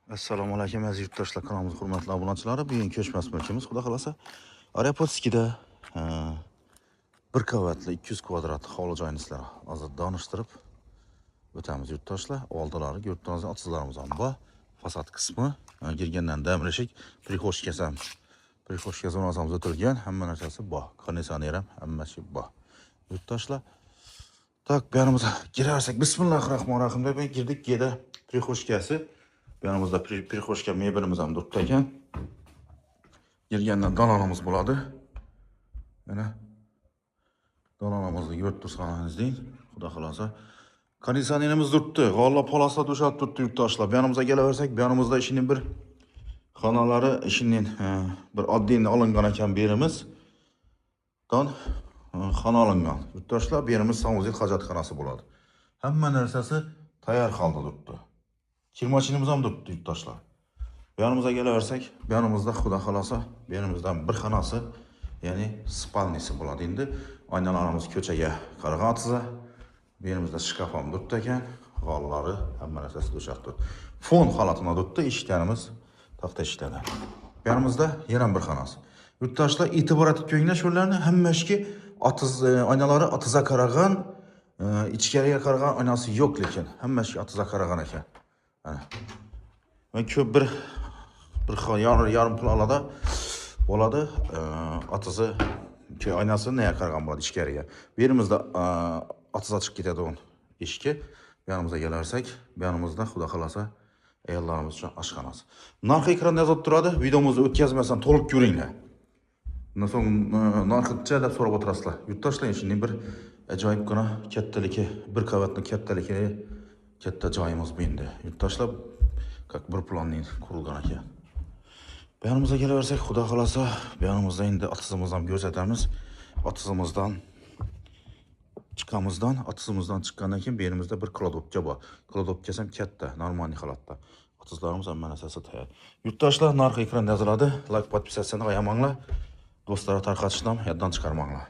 Assalomu alaykum, aziz yurtdoshlar, kanalimiz hurmatli obunachilari. Bugun ko'chmas mulkimiz, xudo xohlasa, Aeroportskida bir qavatli 200 kvadrat hovli joyini sizlarga hozir donishtirib o'tamiz, yurtdoshlar. Oldilari yurtdoshlar, otizlarimiz ham bor. Fasad qismi, kirgandan demir eshik, прихожка si ham, прихожка zonasi o'tilgan, hamma narsasi bor. Konditsioner ham, hammasi bor. Yurtdoshlar, так, bu yanımıza girersak, Bismillahirrahmanirrahim deb girdik, yerda прихожка si. Bu yanımızda прихожка mebelimiz ham turibdi ekan. Kirgandan dalonimiz bo'ladi. Mana dalonimizni ko'rib tursangiz, xudo xohlasa. Konditsionerimiz turibdi. G'alla poloslar to'shalib turibdi, yurtdoshlar. Bu yanımıza kelaversak, bu yanımızda ishining bir xonalari, ishining bir oddiy olingan ekan bu yerimiz. Dan xona olingan. Yurtdoshlar, bu yerimiz санузел, hojatxonasi bo'ladi. Hamma narsasi tayyor holda turibdi. Kirmachinimiz ham turibdi, yurtdoshlar. Bu yanımıza kelaversak, bu yanımızda, xudo xohlasa, bu yerimizdan bir xonasi, ya'ni спальный si bo'ladi endi. Oynalarimiz ko'chaga qaragan otiza. Bu yerimizda shkaf ham turibdi ekan. G'ollari, hamma narsasi to'shab turibdi. Fon holatida turibdi, eshiklarimiz taxta eshiklardan. Bu yanımızda yana bir xonasi. Yurtdoshlar, e'tibor etib ko'ringlar shularni, hamma ishki otiz oynalari otiza qaragan, ichkariga qaragan oynasi yo'q lekin hamma ishki otiza qaragan ekan. Mana. Va ko'p bir yarim pul bo'ladi. Otizi oynasi nega qaragan bo'ladi ichkariga. Bu yerimizda otiz chiqib ketadigan eshiki. Bu yanımıza kelarsak, bu yanımızda, xudo xohlasa, ayollarimiz uchun oshxonasi. Narxi ekranda yozib turadi. Videomizni o'tkazmasdan to'liq ko'ringlar. Undan so'ng narxicha deb so'rab o'tirasizlar. Yurtdoshlar, shunday bir ajoyibgina kattaligi, bir qavatli kattaligi katta joyimiz bu endi. Yurtdoshlar, как bir planli qurilgan ekan. Bu yanımıza kelaversak, xudo xohlasa, bu yanımızda endi otizimizni ham ko'rsatamiz. Otizimizdan chiqamizdan, otizimizdan chiqqandan keyin bu yerimizda bir кладовка bor. Кладовка si ham katta, нормальный holatda. Otizlarimiz hamma narsasi tayyor. Yurtdoshlar, narxi ekranda yoziladi. Like, подписаться ni ayamanglar. Do'stlarga tarqatishni ham yoddan chiqarmanglar.